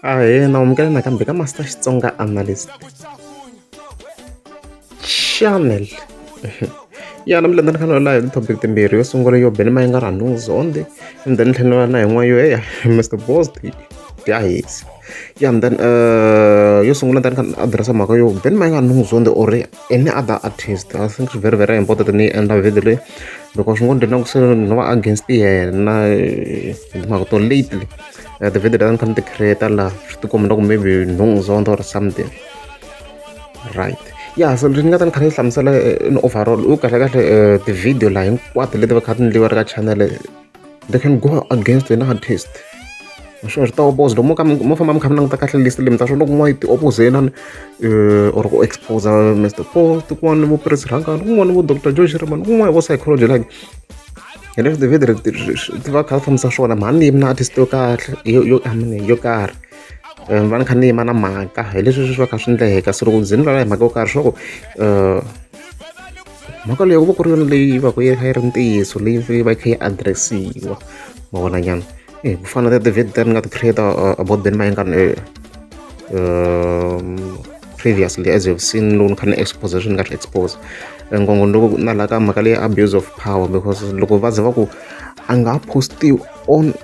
Ahee na amukela nakambe ka Master Xitsonga Analyst Channel. Ya na mi ni kha ni la hi topic timbirhi yo sungula yo Benny Mayengani Zondi and then ni tlhela na yin'wana yo eya Mr Post ya hisa. Yeah, and then yo sungula ni kha ni address mhaka yo Benny Mayengani Zondi or any other artist. I think it's very very important ni endla video leyi because ngo ni languse no va against yena hi timhaka to lately the video that ni kha ni ti create la swi tikomba ku maybe nhungu or something, right? Yeah, so ni nga ta ni kha ni hlamusela in overall u kahle kahle ti-video laha hinkwato leti va kha ti endliwa ri ka channel, they can go against an artist. Sure, swi ta oppose loko mo ka mo famba mi kha mi languta kahle list leyi, mi ta swi loko kun'wana ti oppose yena or ku expose Mr Post, kun'wana vo Prince Rhangani, kun'wana vo Dr Joe Shirimani, kun'wana vo Psychology, like hi leswi ti-video ti va kha ti fambisa swona. Mhani ni yimi na artist yo kahle yo yo I mean yo karhi, va ni kha ni yima na mhaka hi leswi swi va kha swi endleka. So loko ze ni vulavula hi mhaka yo karhi, swa ku mhaka leyi ku va ku ri yona leyi va ku yi kha yi ri ntiyiso, leyi va yi kha yi address-iwa, ma vona nyana. Ku fana na ti-video ta ni nga ti create about Benny Mayengani previously, as you've seen, loko ni kha ni expose leswi ni nga swi expose ngongo loko na laha ka mhaka leyi abuse of power, because loko va ze va ku a nga postiwi on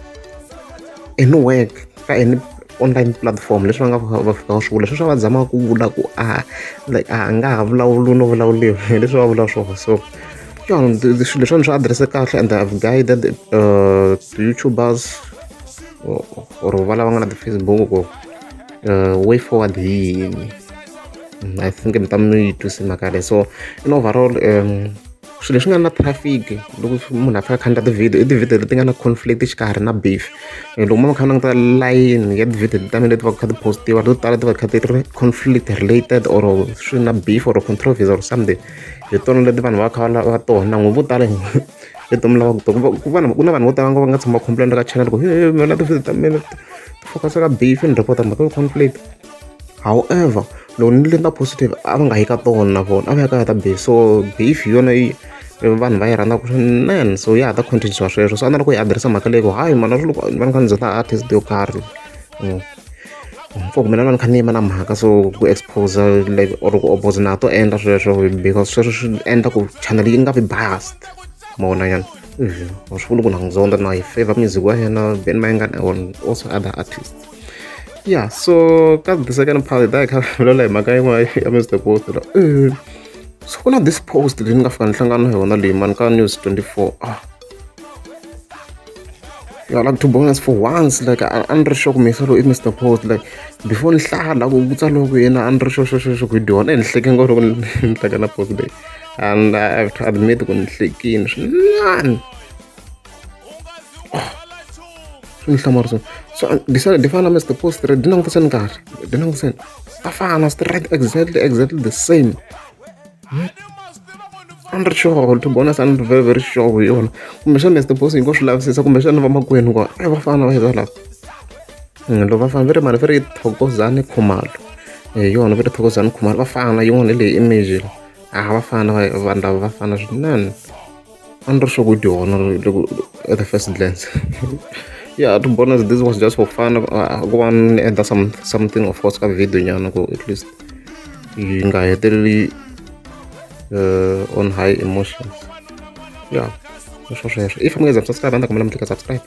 anywhere ka any online platform, leswi va nga va fika va swi vula sweswi, va zama ku vula ku a like a nga ha vulavuli no vulavuriwa hi leswi va vula swona. So yeah, swilo leswiwani swi address kahle and I've guided youtubers or va lava nga na ti-Facebook ku way forward hi yini. I think mi ta mi yi twise mhaka leyi. So in overall, swilo leswi nga na traffic loko munhu a fika a kha endla ti-video i ti-video leti nga na conflict xikarhi na beef. Loko mo kha mi languta layeni ya ti-video ta mina leti va kha ti postiwa, to tala ti va kha ti ri conflict related or swi na beef or controversy or something. Hi tona leti vanhu va kha va lava tona ngopfu. Vo tala leti mi lavaka tona ku vanhu ku na vanhu vo tala va nga tshama va complain ka channel ku he mina ti-video ta mina ti focus ka beef, ni report mhaka ya conflict. However, loko ni endla positive, a va nga yi ka tona, na vona a va ya ka ya ta beef. So beef hi yona yi vanhu va yi rhandzaka swinene, so ya ha ta continue sweswo. So a ni lava ku yi address mhaka leyi ku hayi mana swi loko va ni kha ni byela artist yo karhi for mina va ni kha ni yima na mhaka, so ku expose like or ku oppose na to endla sweswo because sweswo swi endla ku channel yi nga vi biased, ma vona nyana. A swi vuli ku na n'wi zonda, na yi favor music wa yena Benny Mayengani and also other artists. Yeah, so ka the second part hi ta hi kha vulavula hi mhaka yin'wana ya Mr Post la. So ku na this post leyi ni nga fika ni hlangana na yona leyi mani ka News 24. Ah yeah, like to be honest, for once, like a ni ri sure ku misa loyi i Mr Post. Like before ni hlaya la ku tsariwa ku yena, a ni ri sure sure sure ku hi dyona. Ni hleke ngopfu loko ni hleka na post leyi, and I have to admit ku ni hlekini swinene, swi ni hlamarisa. So decide di fana na Mr Post, di langutiseni kahle, di langutiseni, ta fana straight, exactly exactly the same. A ni ri sure, to be honest, a ni ri very very sure hi yona. Kumbexana Mr Post yi ngo swi lavisisa, kumbexana vamakwenu ku a va fana va heta lava loko va fana va ri mani, va ri Thokozani Khumalo, hi yona va ri Thokozani Khumalo, va fana yin'wana hi leyi image. A va fana vanhu lava, va fana swinene. A ni ri sure ku dyona loko at the first glance. Yeah, to be honest, this was just for fun, ku va ni endla something of course ka video nyana ku at least yi nga heteleli on high emotions. Yeah, sweswo sweswo. If mi nga za subscribe, a ni ta kombela mi tlika subscribe.